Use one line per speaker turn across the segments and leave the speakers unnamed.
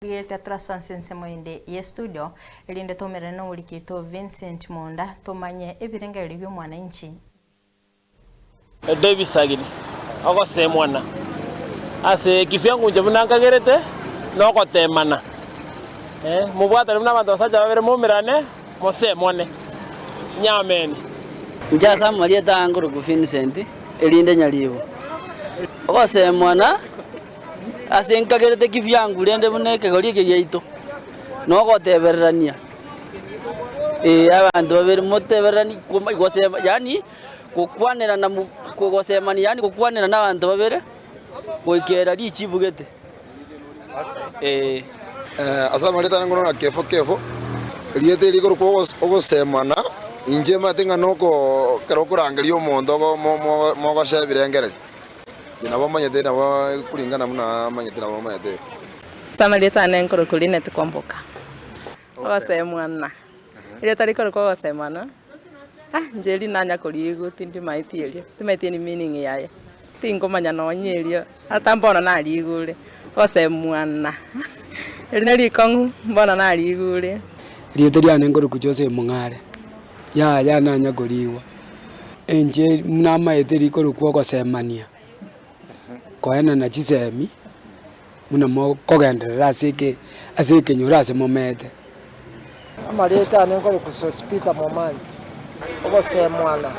Rigereria torasoa ase ensemo ende y'estudio, erinde toumerane nomoriki oito Vincent Monda, tomanye ebirengererio bi'omwananchi.
Debisagini, ogosemwana ase kifyangunche buna nkagerete, na ogotemana. Mobwatane buna abanto abasacha babere moumerane, mosemwane. Nyamene.
Inche ase amarieta aa nkorokwa Vincent, erinde Nyaribo. Ogosemwana. Ase nkagerete ki biangu rende buna ekegori eke giaito, nogotebererania, ee abanto babere motebererani koma gosema yaani gokwanerana mo kogosemania yaani gokwanera na abanto babere, goikera richibu gete, ee.
Ase amarieta ane nkorora kefo kefo, erieta eri rikorokwa ogos ogosemana, inche manyete ng'a nokoo ekero okorangeria omonto ogo mo mo mogosea ebirengererio. Inche nabo manyete nabo kuringana buna manyete nabo manyete.
Ase amarieta ane nkorokwa Linet Kwamboka, ogosemwana, erieta rikorokwa ogosemana, ah inche erio nanya koriigwa tindimaeti erio, timaeti any meaning yaye, tinkomanya nonye erio, ata mbono narigure, ogosemwana, erio ne rikong'u mbono narigure.
Erieta riane nkorokwa Joseph Mong'are, yaya nanya koriigwa. Inche buna amaete rikorokwa ogosemania, koenana chisemi, buna mokogenderera ase eke ase ekenyoro ase momete.
Amarieta ane nkorokwa Sospeter Momanyi, ogosemwana,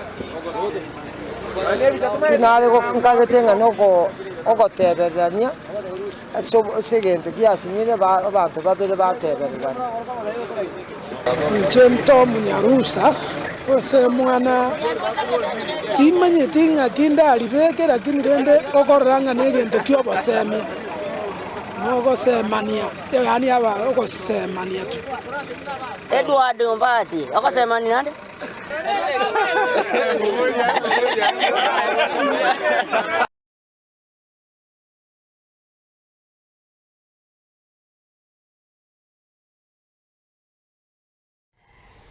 tinare nkagete ng'a noko ogotebererania ase ase egento giasinyire ba abanto babere batebererana.
Inche Tom Nyarusa, gose mwana, timanyeti ng'aki ndaribeke, lakini rende okorora ng'a negento ki'obosemia, nogosemania, yaani aba ogosemania tu.
Edward Ombati, ogosemania naende?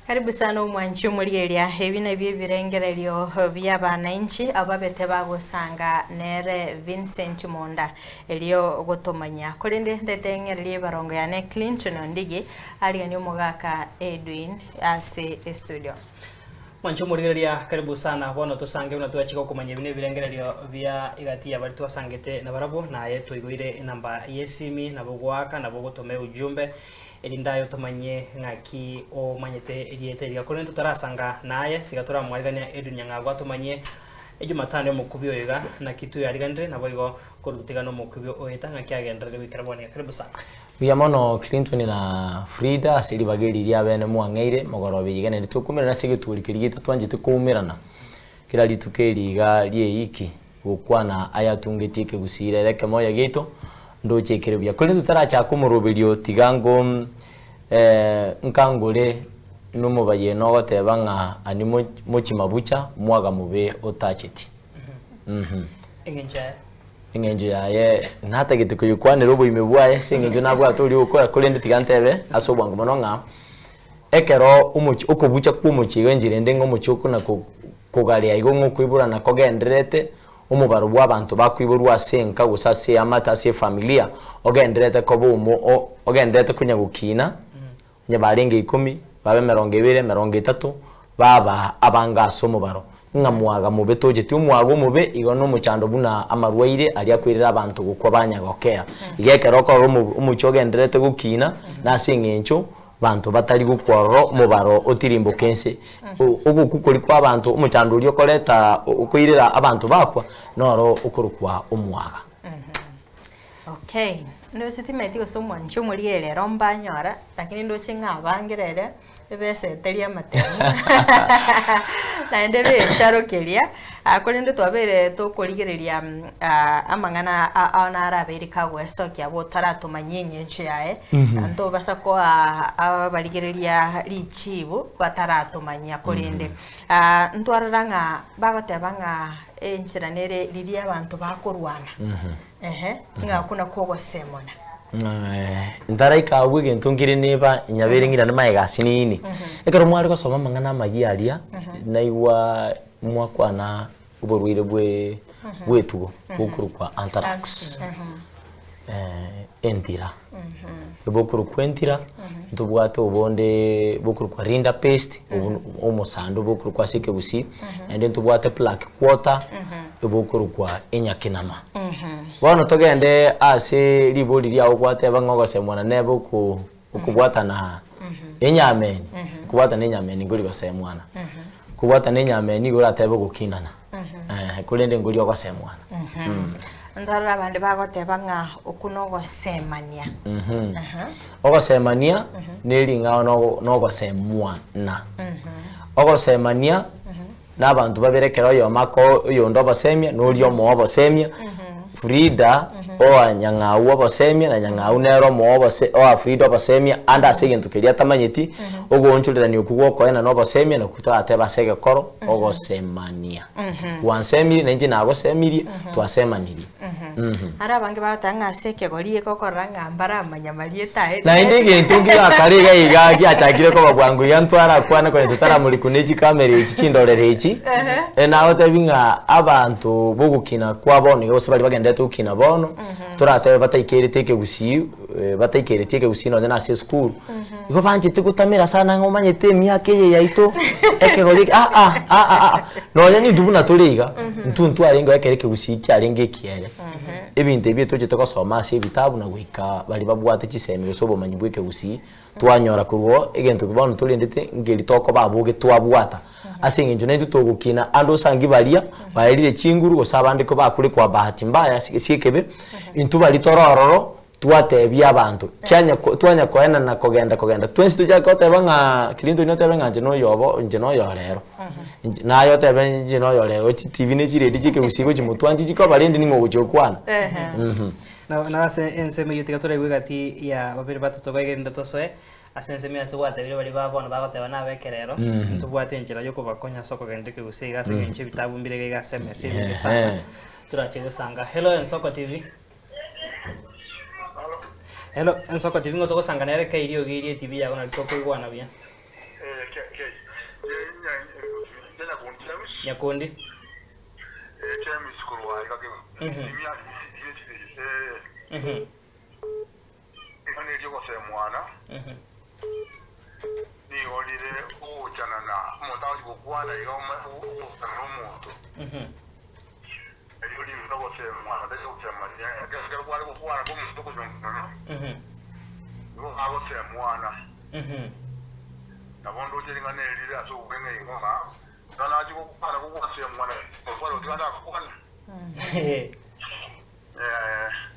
Karibu sana omwanchi omorieria ebi nabio ebirengererio bi'abanainchi abo babete bagosanga nere Vincent Monda erio gotomanya korende ndete ng'ererie ebarongo yane Clinton Ondigi ariganie omogaka Edwin ase estudio.
Mwanche omorigereria karibu sana bono tosange buna twachia gokomanya ebi nebirengererio bia egati ya baria twasangete nabarabwo naye twaigoire enamba yesimi nabo goaka nabo gotoma eujumbe Erinde aye otomanyie ng'aki omanyete erieta eriga. Korende totarasanga naye, tiga toramwarigania Edwin Nyang'ago atomanyie Ejumatano y'omokubi oyo iga, naki toyariganire, naboigo korwa totigane omokubi oeta ng'aki agenderere goikera bono iga. Karibu sana.
Mbuya mono Clinton na Frida ase ribaga eri riabene mwang'eire mogoroba eye iga naende tokoumerana ase egetwori keria giaito twanchete koumerana kera rituko eri iga ri'eiki gokwana ayatungetie ekegusii rero ekemoyo giaito ndoche ekere buya. Korende totarachaka omoroberio tiga ngo nkangore nomobayeno ogoteba ng'a ani mochi mabucha mwaga mobe otacheti.
Eng'encho yaye?
Eng'encho yaye natagete koyokwanera oboime bwaye ase eng'encho nabwate oria ogokora korende tiga ntebe ase obwango mono ng'a ekero omochi okobucha kwa omochie iga enchera ende ng'a omochie okona Kogarea igo ng'a okoiborana kogendererete, omobaro bw'abanto bakoiborwa ase enka gose ase eamate ase efamilia ogendererete koba omo o ogendererete konya gokina, onye barenge ikomi, babe emerongo ebere, emerongo etato, baba abange ase omobaro. Ng'a mwaga mobe tocheti omwaga omobe igo nomochando buna amarwaire aria akoirera abanto gokwa banyagokea. Iga ekero okorora omo omochie ogendererete gokina, nase eng'encho Banto batari gokwa ororo omobaro otirimboke ense. Ogokwa koria kw'abanto, omochando oria okoreta okoirera abanto bakwa, noro okorokwa omwaga.
Okay, ndoche timanyeti gose omwanchi omorigereria ero mbanyora, lakini ndoche ng'a abangire ere ebesa etari amatemu naende becharokeria, korende twabeire tokorigereria amang'ana ao narabeire kagoesokia abwo otaratomanyia eng'encho yaye. Ntobasa koa abarigereria richibu bataratomanyia korende ntwarora ng'a bagoteba ng'a enchera nere riria abanto bakorwana ehe ng'a okwo nakwo ogosemona.
Ntaraika abwo egento nkere neba nyabeire ng'irane magega asinini. Ekero mware gosoma amang'ana amayia aria, naigwa mwakwana oborwaire bwe bwetugo bokorokwa anthrax. Entira. Bokorokwa entira, ntobwate obonde bokorokwa rinda paste, obwo omosando bokorokwa ase ekegusii, naende ntobwate plaque quarter, ebokorokwa enyakinama. Bono togende ase ribori riago gwateba ng'a ogosemwana nebe oko okobwatana enyameni, okobwatana enyameni nkori gosemwana. Kobwatana enyameni nigo oratebe ogokinana, eh, korende nkori ogosemwana.
Ntorore abande bagoteba ng'a okwo nogosemania.
Ogosemania nering'ao nogo nogosemwana. Ogosemania na abanto babere ekero oyomo akoa oyonde obosemia na oria omoa obosemia, Frida oa Nyang'au obosemia na Nyang'au nere omoa obose oa Frida obosemia ande ase egento keria atamanyeti, ogoonchorerania okwo gwokoena na obosemia nakwo toratebe ase egekoro ogosemania. Gwansemirie na inche nagosemirie, twasemanirie.
Are abange bagoteba ng'a ase ekegori egokorora ng'a mbaramanya marieta aye.
Naende egento ngiakare iga iga giachakire koba bwango iga ntwarakwane konya totaramorikwa ne chikamera echi chindorero echi, nagotebi ng'a abanto bogokina kwa bono iga gose baria bagendererete gokina bono, toratebe bataikerete ekegusii bataikereti ekegusii nonye na ase esukuru, igo banchete gotamera sana ng'a omanyete emiaka eye yaito, ekegori eke aa aa aa nonye nintwe buna tore iga, intwe ntwarengeo ekero ekegusii kiarenge ekiere. Ebinto ebi etochete gosoma ase ebitabu na goika baria babwate chisemi gose obomanyi bwa ekegusii, twanyora korwa oo egento eke bono torendete nkeri tokoba aboge twabwata. Ase eng'encho naintwe togokina ande osangi baria baerire chinguru gose abande ko bakure kwa bahati mbaya ase ase ekebe, intwe baria tore ororo twatebia abanto kianya ko twanya koenana kogenda kogenda twensi tochake goteba ng'a Clinton otebe ng'a inche noyobo inche noyorero. Inche naye otebe inche noyorero chitibi ne chiredio chia ekegusii gochia motwe anche chikoba rende ning'o ogochia gokwana.
Na na ase ensemo eyio tiga toraigwe egati ya babere batato iga erinde tosoe ase ensemo eye ase gwatebire baria ba bono bagoteba nabe ekerero, ntobwate enchera yokobakonya ase okogenda ekegusii iga ase eng'encho ebitabu mbire iga iga ase emesa ebinge sana torache gosanga. Hello Ensoko TV. Hello Ensoko TV ng'o togosanga nere kei riogi rie etibi yago nari tokoigwana buya. Nyakundi. Mhm. Mhm. Mhm. Mhm. Mhm.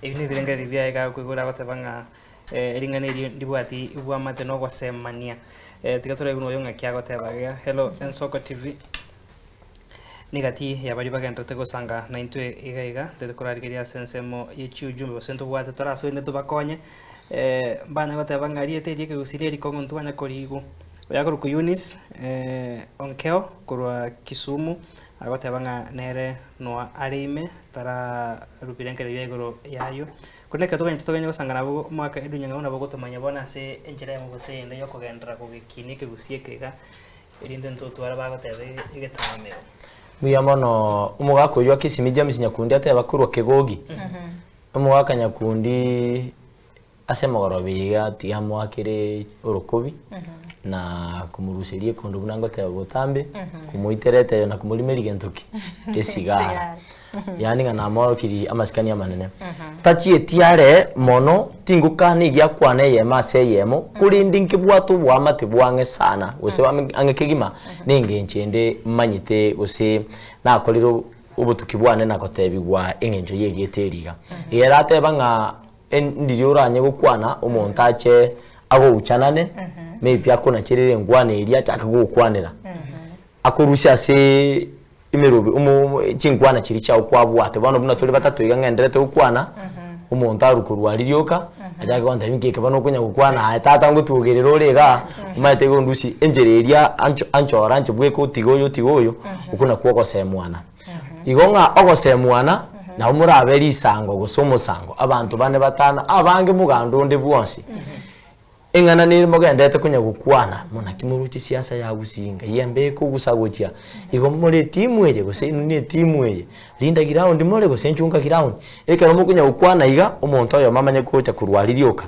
Ebi nebirengererio biaye gakoigora agoteba ng'a ring'ana erio ndibwati bwamate na ogosemania. Tiga toraigwe noyo ng'aki agoteba iga. Hello Ensoko TV. Negati ya baria bagenderete gosanga naintwe iga iga, tari korarigeria ase ensemo ye chiujumbe gose ntobwate torasoine tobakonye, mbanya goteba ng'a rieta eri ekegusii na erikong'u ntwanya korigwa. Oyo akorokwa Eunice Onkeo korwa Kisumu, agoteba ng'a nere noa are ime tararwa birengererio bia igoro yayo. Korende ekero toganyete togende gosanga nabwo omwaka edunyang'au nabo ogotomanya bono ase enchera eyemo gose eyende yokogenderera gogekinia ekegusii eke iga. Erinde ntotware bagoteba egetaamero.
Mbuya mono omogaka oyio Akisimi James Nyakundi ateba korwa Kegogi. Omogaka Nyakundi ase emegoroba iga tiga amoakere orokobi na komoruseria ekondo buna ngoteba botambe, komoitera eteyo na komorimeria gento ki? Esigara. Yaani ng'a namoorokirie amasikani amanene. Tachieti are mono, tingokana egiakwana eyemo ase eyemo, korende nkebwate oboamate bwang'e sana, gose ang'e kegima, na engencho ende manyete gose nakorire obotuki bwane na gotebigwa eng'encho y'erieta eri iga. Iga erateba ng'a ndiria oranye gokwana, omonto ache agouchanane, maybe akonacherere enkwana eria achake gokwanera, akorusia ase emerobe omo chinkwana chiria chiao kwabwate bono buna tore batato iga ng'enderete gokwana, omonto arwe korwa aria rioka, achake gontebia nki eke bono okonya gokwana aye tata ngotwogerera ore igaa, omanyete igo ondusie enchera eria ancho anchore anche bweka otige oyo otige oyo, okwo nakwo ogosemwana. Igo ng'a ogosemwana, nabo morabe risango gose omosango, abanto bane batano, abange moganda onde bwonsi. Eng'ana nere mogenderete konya gokwana, naki moroche siasa ya Gusii ngai embe ekogusa gochia igo more etimu eye gose inwe ne etimu eye, rinda ground more gose nchunga ground. Ekero mokonya gokwana iga, omonto oyomo amanye gocha korwa aria rioka.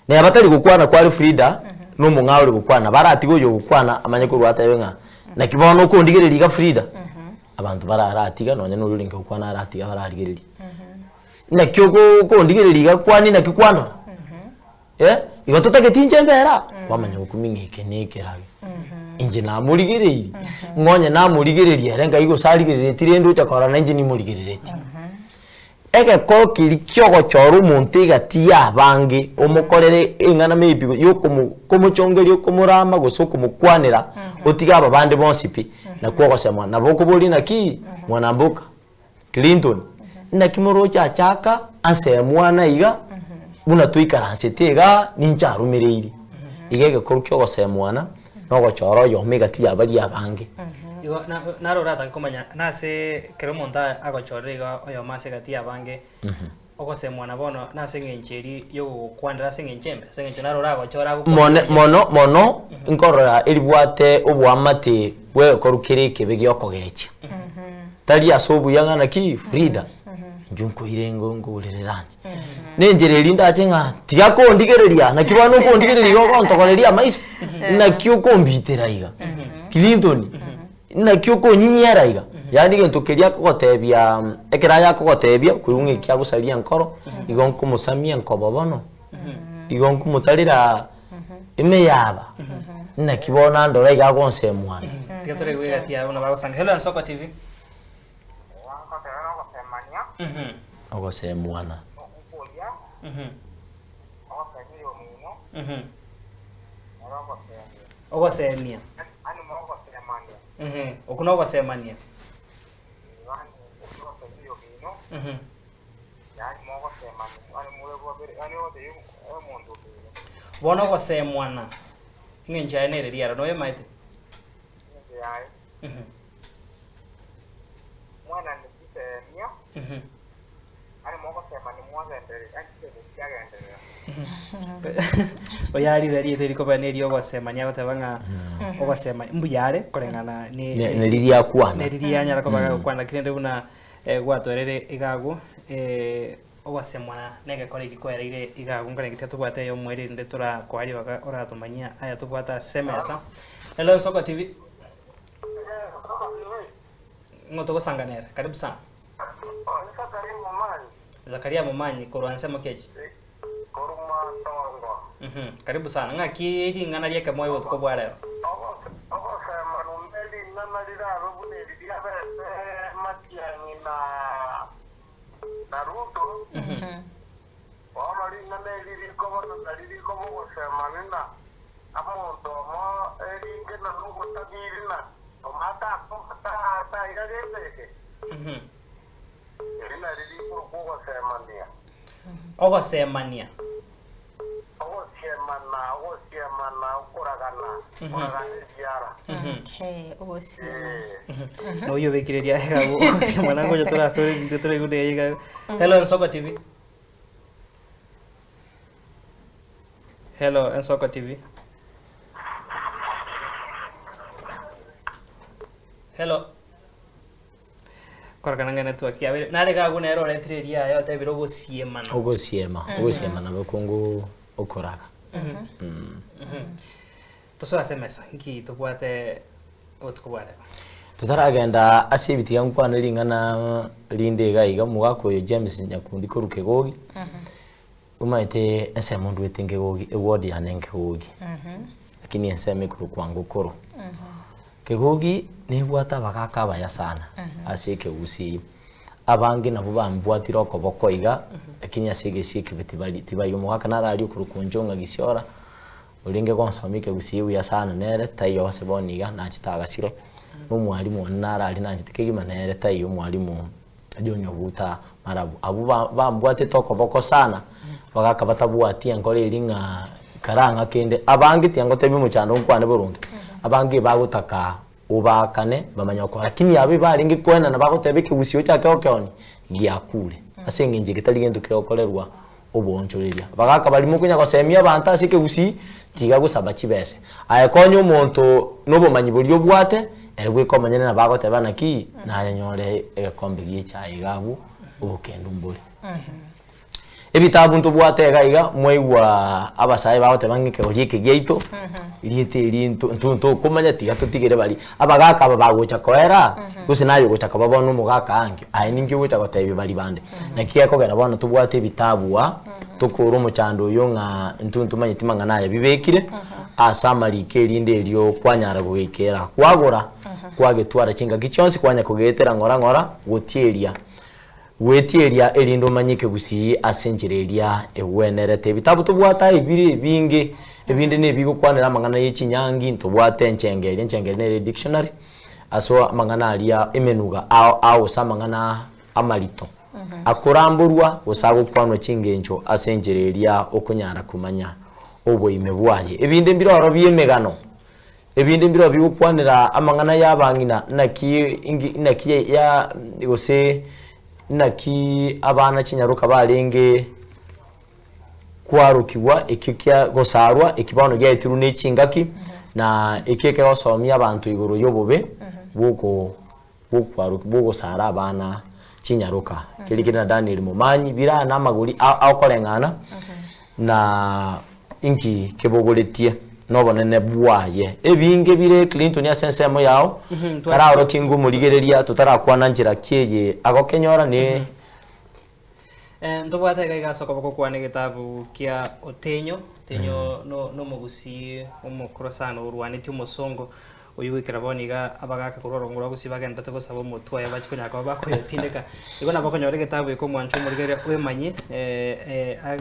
Neba tari gokwana kware Frida, na omong'ao ore gokwana, baratige oyo ogokwana amanye korwa atebe ng'a naki bono okondigereria iga Frida? Abanto bararatiga nonye na oria orenge gokwana aratiga bararigereria. Naki okondigereria iga kwani naki kwandora? Eh, igo totageti inche mbere aa? Kwamanya gokumia ng'a eke na ekerage. Inche namorigereirie, ng'a onye namorigereria ere ngai gose arigerereti rende ocha korora na inche nimorigerereti. Egekoro keria kiogochora omonto egati ya abange omokorere eng'ana maybe yokomo komochongeria okomorama gose okomokwanera otige aba bande bonsi pi, nakwo ogosemwa. Nabo okoboria naki mwanamboka. Clinton, naki moroche achaka ase mwana iga buna toikaransete igaa ninche arumereirie. Iga egekoru kia ogosemwana na ogochora oyomo egati ya baria abange.
Igo na- naro oratake komanya nase ekero omonto a- agochorire iga oyomo ase egati ya abange, ogosemwana bono nase eng'encho eria yogokwanera ase eng'encho embe, ase eng'encho naro oragochore
Mone
agokwanere
mono mono nkorora eribwate oboamate bw'egekoru kere ekebe gi'okogechia. Tari ase obuya ng'a naki Frida, inchuo nkoire ngo nkourerere anche. Nenchera eria ndache ng'a tiga kondigereria, naki bono okondigereria iga ogontogoreria amaiso, naki okombitera iga, Clinton, naki okonyinyera iga. Yaani egento keria akogotebia ekero aye akogotebia, koigwa ng'a eki agosaria enkoro, igo nkomosamia enkobo bono, igo nkomotarera emeyaba, naki bono andore iga agonsemwana.
Tiga toraigwe egati yabo buna bagosanga. Hello Nsoko TV.
Ogosemwana.
Ogosemia. Okwo nogosemania. Bono ogosemwana, eng'encho yaye nere riaro, noyemaete? Oyarire rieta eri koba neri ogosemania agoteba ng'a ogosemania mbuya are koreng'ana ne
Ne- ne riria akwana.
ne riria anyara koba gagokwana lakini rende buna gwatwerire iga agwo ogosemwana na egekora eki kwaereire iga agwo nkorenge tiga tobwate eyomo ere erinde torakoa ribaga oratomanyia aya tobwate ase emesa. Hello Nsoko TV. Ng'o togosanga nere? Karibu sana. Zakaria Momanyi korwa ensemo ki echi? Karibu sana. Ng'aki ring'ana ri'ekemoyo botuko bwa rero? Ogosemania.
Okay, ogosiemana.
Noyo obekire ria iga ogosiemana ngocha torasore intwe toraigwe neye iga. Hello Ensoko TV. Hello Ensoko TV. Hello. Korokana ng'a network yabeire. Nare iga abwo nere oretire eria yaye otebire ogosiemana.
Ogosiema, ogosiema nabo kongo okoraga.
Tosoe ase emesa, nki tobwate obotuko bwa rero?
Totaragenda ase ebitiga nkwane ring'ana rinde iga iga, omogaka oyo James Nyakundi korwa Kegogi, omanyete ensemo ndwete Nkegogi, eward yane Nkegogi, lakini ensemo ekorokwa Ngokoro. Kegogi nebwate abagaka abaya sana ase ekegusii, abange nabwo bambwatire okoboko iga, lakini ase egesii ekebe tibari tibaiyo. Omogaka naro aria okorokwa Onchong'a Gisiora, orenge gonsomia ekegusii buya sana nere taiyo ase bono iga nachete agasire, na omwalimu one naro aria nachete kegima nere taiyo omwalimu John Oguta Marabu. Abwo ba bambwatete okoboko sana, bagaka batabwati enkoro eria ng'a karang'a kende, abange tiangotebia omochando nkwane boronge, abange bagotaka obaakane bamanye gokora lakini abwo ebarenge koenana bagoteba ekegusii ochake gokeonia, giakure. Ase eng'encho eke tari gento kegokorerwa. Oboonchoreria. Bagaka baria mokonya gosemia abanto ase ekegusii, tiga gosaba chibese. Aye konya omonto nobomanyi boria obwate, ere bweka omonyene nabo agoteba naki, naye nyore egekombe gie echae iga abwo, obokendu mbore. Ebitabu ntobwate iga iga, mwaigwa abasae bagoteba ng'a ekegori eke giaito, rieta eri nto nto ntokomanya tiga totigere baria. Abagaka aba bagocha koera, gose naye ogocha koba bono omogaka ankio, aye ninki ogocha gotebia baria bande? Naki gekogera bono tobwate ebitabu aa, tokore omochando oyo ng'a intwe ntomanyeti mang'ana aya bibekire, ase amariko erinde erio kwanyara goikera kwagora, kwagetwara chingaki chionsi kwanya kogetera ng'ora ng'ora gotieria Gwetieria erinde omanye ekegusii ase enchera eria egwenerete. Ebitabu tobwate aye bire ebinge, ebinde nebigokwanera amang'ana ye chinyangi, ntobwate enchengeri, enchengeri nere edictionary, ase amang'ana aria emenuga ao ao gose amang'ana amarito akoramborwa gose agokwanwa chingencho ase enchera eria okonyara komanya oboime bwaye. Ebinde mbire ororo bia emegano. Ebinde mbirobio bigokwanera amang'ana y'abang'ina, naki inki naki ya gose naki abana chinyaroka barenge kwarokigwa ekio kia gosarwa eki bono giaetirwe ne chingaki, na ekio ekegosomia abanto igoro y'obobe bw'oko bw'okwaroki bw'ogosara abana chinyaroka. Keria kere na Daniel Momanyi, bire na amagori a akoreng'ana na inki kebogoretie na obonene bwaye. Ebinge bire Clinton ase ensemo yao, taraorokie ng'a omorigereria totarakwana nchera ki eye agokenyora ne
Ntobwate iga iga ase okoboko kwane egetabu kia Otenyo, Otenyo no nomogusii omokoro sana orwanetie omosongo, Oyio goikera bono iga abagaaka korwa orogongo rwa gusii bagenderete gosaba omotwe oye bachie konyara koba bakoyotindeka. Igo nabo okonyora egetabu eke omwancho omorigereria oemanyie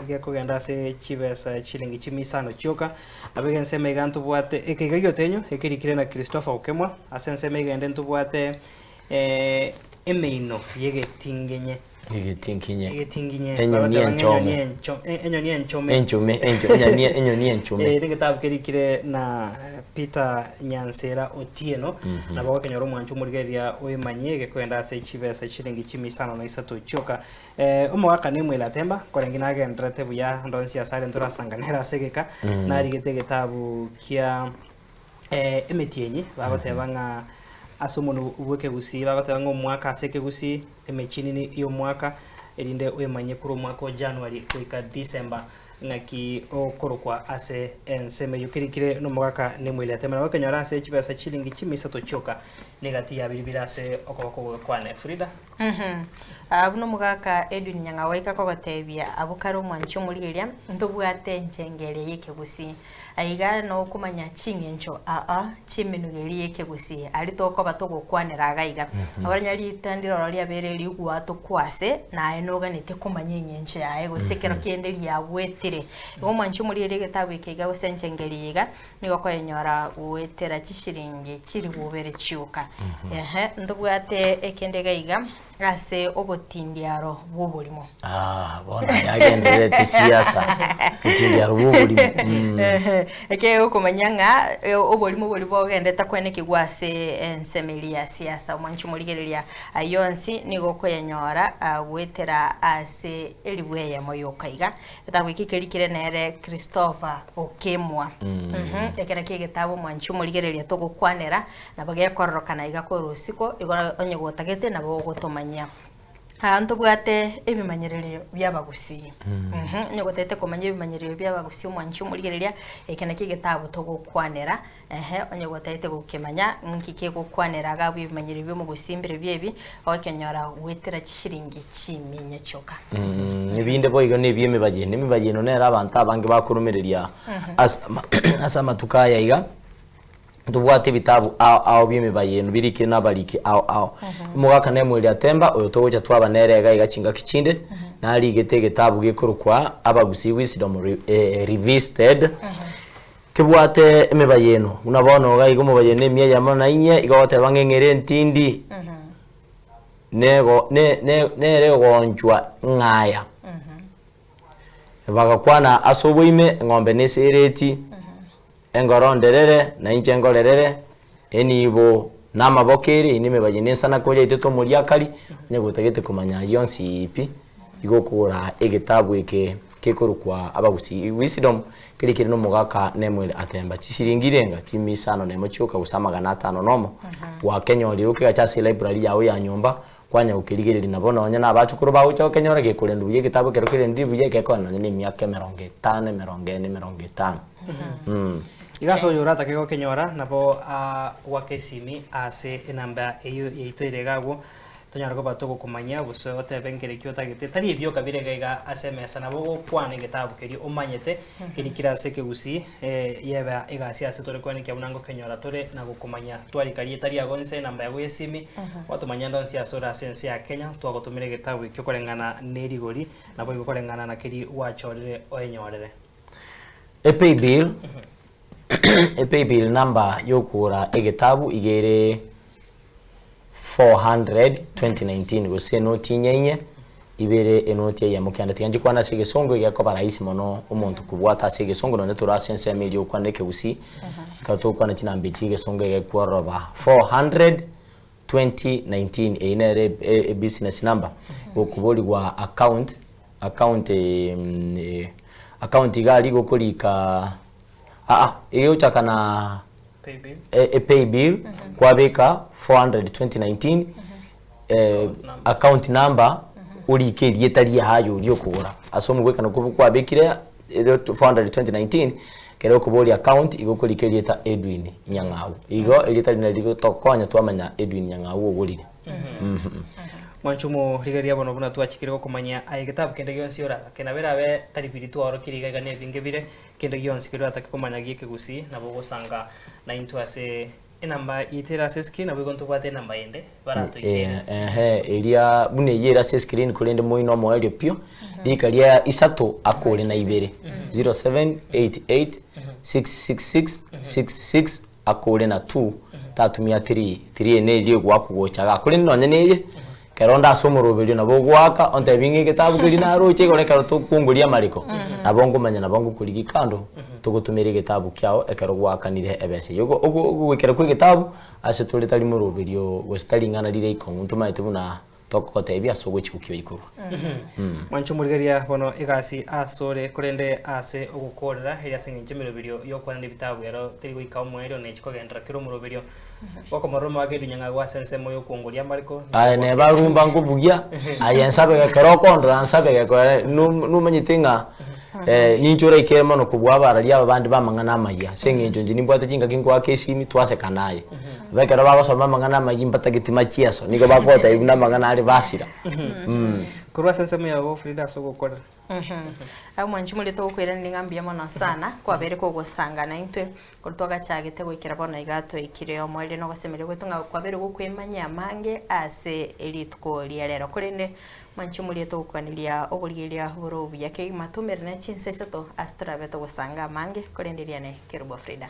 gekogenda ase chibesa chiringi chimia isano chioka. Nabo iga ensemo iga ntobwate eke iga giotenyo ekerikire na Christopher Okemwa, ase ensemo iga ende ntobwate emeino yegetingenye.
Egetinkinye.
Egetinginye.
Enyoni
Bagoteba ng'a
enchome.
enyoni encho- e- enyoni enchome.
Enchome, encho- enyoni enyoni enchome.
Eh, negetabu kerikire na Peter Nyansera Otieno nabo ogokenyora omwancho omorigereria oemanyie gekoenda ase chibesa chiringi chimia isano na isato chioka. Eh, omogaka Nemuel Atemba korenge nagendererete buya ndonsi ase are ntorasanganere ase egeka narigete egetabu kia eh, emetienyi bagoteba ng'a ase omonwe bw'ekegusii bagoteba ng'a omwaka ase ekegusii emechinini y'omwaka erinde oemanye korwa omwaka o January goika December ng'aki okorokwa ase ensemo eyio kerikire nomogaka Nemuel Atemba nabo okenyora ase chibesa chiringi chimia isato chioka negati ya biri bire ase okoboko gokwane Frida.
Buna omogaka Edwin Nyang'agoika kogotebia abwo kare omwanchi omorigereria, ntobwate enchenge eria y'ekegusii. Aiga nokomanya ching'encho aa chi'emenuga eria y'ekegusii aria tokoba togokwanera iga iga. Abaranya rita ndiroro riabeire rigwatokwa ase naye noganetie komanya eng'encho yaye gose ekero kende riagwetire. Igo omwanchi omorigereria egetabu eke iga gose enchenge eria iga, nigo okoyenyora goetera chishiringi chilifu ibere chioka. Ehe, ntobwate ekende iga iga ase obotindiaro bw'oborimo.
Ah, bono yagendererete siasa obotindiaro bw'oborimo mm.
Ehe, ekiagera okomanya ng'a eh, oborimo boria bogendete kwenekigwa ase ensemo eria ya siasa omwanchi omorigereria ayio onsi nigo okoyenyora ah, goetera ase elifu eyemo yoka iga. Getabu eke kerikire nere Christopher Okemwa. Mhm, Eke nakio egetabu omwanchi omorigereria togokwanera, nabo gekororokana iga korwa isiko, igo onye gotagete nabo ogotomanyia. Aa ntobwate ebimanyererio bi'abagusii. Mhm, onye gotagete komanya ebimanyererio bi'abagusii omwanchi omorigereria, eke nakio egetabu togokwanera, ehe, onye gotagete gokemanya nki kegokwanera iga abwo ebimanyererio bi'omogusii mbirobio ebi, ogokenyora goetera chishiringi chiminya chioka.
Ebinde boigo nebi emebayeno, emebayeno nere abanto abange bakoromereria ase ama ase amatuko aya iga, ntobwate ebitabu ao ao bia emebayeno birikire na abariki ao ao. Omogaka Nemuel Atemba oyo togocha twaba nere iga iga chingaki chinde, narigete egetabu gekorokwa Abagusii Wisdom Revisited, kebwate emebayeno buna bono iga iga omobayeno emia eyemo na inye, igo ogoteba ng'a eng'ere entindi. nego ne ne nere egoonchwa ng'aya. Bagakwana ase oboime, eng'ombe nesereti, engoro nderere, na inche ngorerere, enibo namaboko ere, eyio nemebaye nesanako yaitete omoriakari, onye gotagete komanya ayio onsi pi, igo okogora egetabu eke. Kekorokwa Abagusii Wisdom, keria kere nomogaka Nemuel Atemba. Chisiringi irenga chimia isano nemo chioka gose amagana atano nomo, gwakenyorire okegacha ase elibrary yao ya nyomba, kwanya gokerigereria nabo nonya na abachukuru bagocha gokenyora gekorendwa buya egetabu ekero kerendire buya egekonya nonya na emiaka emerongo etano, emerongo ene, emerongo etano.
Iga ase oyo oratake gokenyora nabo goaka esimi ase enamba eyio yaito ere iga agwo, Tonyare koba togokomanyia gose otebe nkereki otagete, tari ebioka bire iga iga ase emesa, nabo ogokwana egetabu keria omanyete keria kere ase ekegusii yebe egasi ase tore koenekia buna ngokenyora tore na gokomanyia. Twarika rieta riago inse, enamba yago ya esimi, gwatomanyia ande onsi ase ore ase ense ya Kenya, twagotomera egetabu ekio koreng'ana ne rigori, naboigo koreng'ana na keria gwachorire oenyorere.
Epaybill, epaybill number yokogora egetabu iga ere 400 2019 gose enoti inye inye ibere enoti eyemo kende tiga nchikwane ase egesongo iga ekoba rahisi mono omonto kobwata ase egesongo nonye tore ase ensemo eria okwana ekegusii ekero togokwana chinamba echi egesongo iga ekwororoba 400 2019 eyio nere ebusiness number gokoborigwa account account account iga aria gokorika aa iga egochaka na epaybill kwabeka 400 2019 account number orike erieta riaye oria okogora ase omogwekano kobo kwabekire 400 2019 ekero okoboria account igo okorika erieta Edwin Nyang'au igo erieta riria nari rigotokonya twamanya Edwin Nyang'au ogorire.
Mwanche omorigereria bono buna twachikire gokomanyia aye getabu kende gionsi oragake nabo erabe tari biri twaorokirie iga iga nebinge bire Kende gionsi keria oratake komanya gi'ekegusii nabo ogosanga naintwe ase enamba yaito ere ase escreen naboigo ntobwate enamba ende baratoikere.
Ehe, eria buna eyio ere ase escreen korende moino omoerio pio, rika ria isato akore na ibere, 0788 666 66 akore na 2 tatumia 3, 3 eye neria egoakwa gocha igaa. Korende nonye neye, Ekero onde ase omoroberio nabo ogoaka, ontebie ng'a egetabu keria naroche igoro ekero tokwongoria amariko, nabo nkomanya nabo ngokorigia kando, togotomera egetabu kiao ekero gwaakanire ebesa eyio. Ogo ogo ogoikera kwa egetabu, ase tore tari moroberio gose tari ing'ana rire ikong'u ntomaete buna tokogotebia ase ogochia gokioyia korwa.
Mwanche omorigereria bono egasi asore, korende ase ogokoorera, erio ase engencho emeroberio y'okwanera ebitabu ero teri goika omoerio nechi kogenderera kera omoroberio. Gokomorora omogaka edunyang'agu ase ensemo y'okwongoria amariko,
Aye neba rumba nkobugia, aye nsabe ekero okondora nsabe gekore nomanyete ng'a ninche oraikere mono kobua abarari aba bande b'amang'ana amayia ase eng'encho inche nimbwate chingaki nkoaka esimi twasekana aye. Aba ekero bagosoma amang'ana amayia mbatageti machieso, nigo bagotebia buna amang'ana are basira.
Korwa ase ensemo yago Frida ase ogokorera.
Omwanchi moria togokoiraneria ng'a mbuya mono sana kwabeire kogosanga naintwe korwa twagachagete goikera bono iga twaikire omoerio na ogosemeria gwaito ng'a kwabeire gokwemanyia amange ase rituko ria rero. Korende mwanchi moria togokoganeria oborigereria bore obuya kegima toumerane chinsa isato ase torabe togosanga amange korende riane Kerubo Frida.